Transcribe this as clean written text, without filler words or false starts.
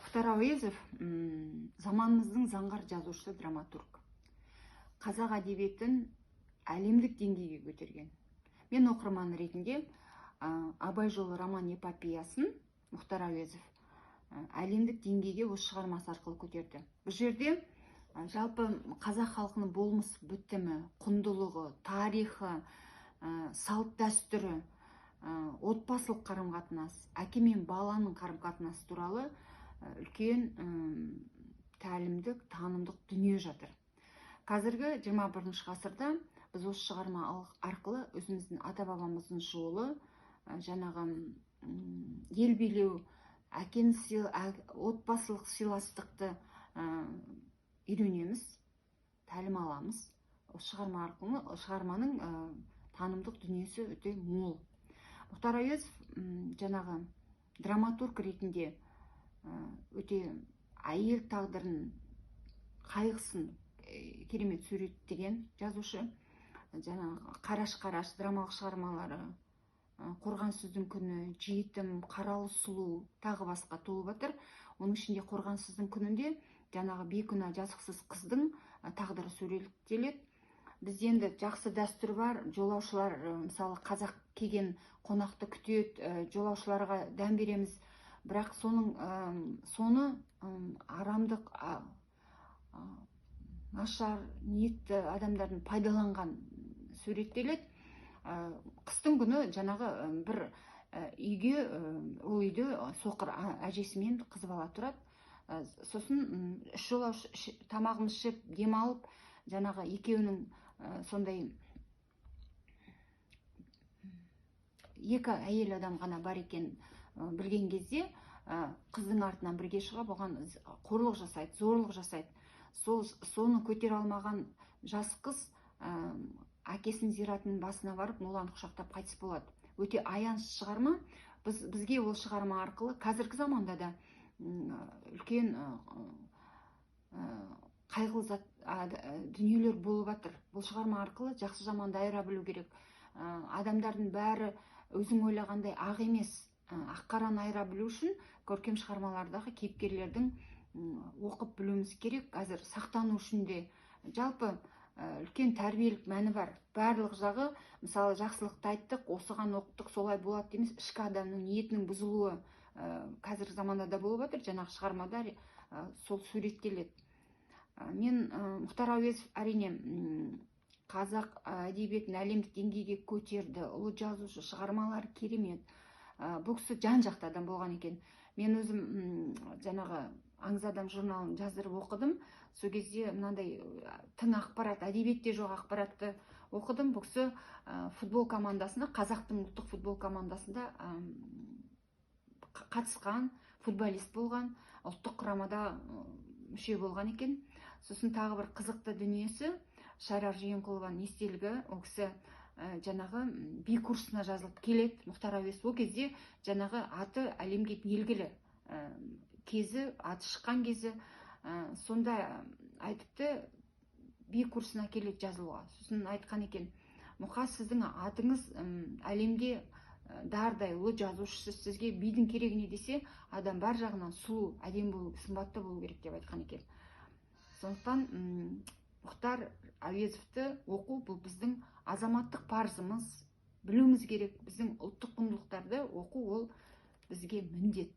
Мұхтар Әуезов заманымыздың заңғар жазушысы, драматург. Қазақ әдебиетін әлемдік деңгейге көтерген. Мен оқырман ретінде «Абай жолы» роман эпопеясын Мұхтар Әуезов әлемдік деңгейге осы шығармасы арқылы көтерді. Бұл жерде жалпы қазақ халқының болмыс бітімі, құндылығы, тарихы, салт дәстүрі, отбасылық қарым қатынас, әке мен баланың қарым қатынасы туралы үлкен тәлімдік, танымдық дүние жатыр. Қазіргі 21 ғасырда біз осы шығарма арқылы өзіміздің ата бабамыздың жолы, жаңағы ел билеу, әкені отбасылық сыйластықты үйренеміз, тәлім аламыз. Осы шығарма арқылы, шығарманың танымдық дүниесі өте мол. Мұхтар Әуезов жаңағы драматург ретінде өте әйел тағдырын, қайғысын керемет суреттеген жазушы. Жаңағы «Қараш, қараш» драмалық шығармалары, «Қорғансыздың күні», «Жетім», «Қаралы сұлу», тағы басқа толып жатыр. Оның ішінде «Қорғансыздың күнінде» жаңағы бейкүнә, жазықсыз қыздың тағдыры суреттеледі. Бізде енді жақсы дәстүр бар: жолаушылар, мысалы, қазақ келген қонақты күтеді, жолаушыларға дәм береміз. Бірақ соның соны арамдық, нашар ниетті адамдардың пайдаланған суреттеледі. Қыстың күні жаңағы бір үйге, ол үйде соқыр әжесі мен қыз бала тұрады. Сосын үш жолаушы тамағын ішіп, демалып, жаңағы екеуінің сондай екі әйел адам ғана бар екен білген кезде, қыздың артынан бірге шығып, оған қорлық жасайды, зорлық жасайды. Сол соны көтере алмаған жас қыз әкесінің зиратының басына барып, моланы құшақтап қайтыс болады. Өте аянышты шығарма. Бізге ол шығарма арқылы қазіргі заманда да үлкен қайғылы зат, дүниелер болып жатыр. Бұл шығарма арқылы жақсы жаманды айыра білу керек. Адамдардың бәрі өзің ойлағандай ақ емес. Ақ қараны айыра білу үшін көркем шығармалардағы кейіпкерлердің оқып білуіміз керек. Қазір сақтану үшін де жалпы үлкен тәрбиелік мәні бар. Барлық жағы, мысалы, жақсылықты айттық, осыған оқыдық, солай болады емес, ішкі адамның ниетінің бұзылуы қазіргі заманда да болып жатыр. Жаңағы шығармада сол суреттеледі. Мен Мұхтар Әуезов, әрине, қазақ әдебиетін әлемдік деңгейге көтерді, ұлы жазушы, шығармалары керемет. Бұл кісі жан жақты адам болған екен. Мен өзім жаңағы «Аңыз адам» журналын жаздырып оқыдым. Сол кезде мынандай тың ақпарат, әдебиетте жоқ ақпаратты оқыдым. Бұл кісі футбол командасына, қазақтың ұлттық футбол командасында қатысқан, футболист болған, ұлттық құрамада мүше болған екен. Сосын тағы бір қызықты дүниесі, Шарар Жиенқұлованың естелігі. Ол кісі жаңағы би курсына жазылып келеді. Мұхтар Әуезов ол кезде жаңағы аты әлемге белгілі кезі, аты шыққан кезі. Сонда айтыпты, би курсына келеді жазылуға. Сосын айтқан екен: «Мұқа, сіздің атыңыз әлемге дардай, ұлы жазушысыз, сізге бидің керегі не?» десе, «Адам бар жағынан сұлу, әдемі болу, сымбатты болу керек», – деп айтқан екен. Сондықтан Мұхтар Әуезовті оқу – бұл біздің азаматтық парызымыз, білуіміз керек. Біздің ұлттық құндылықтарды оқу – ол бізге міндет.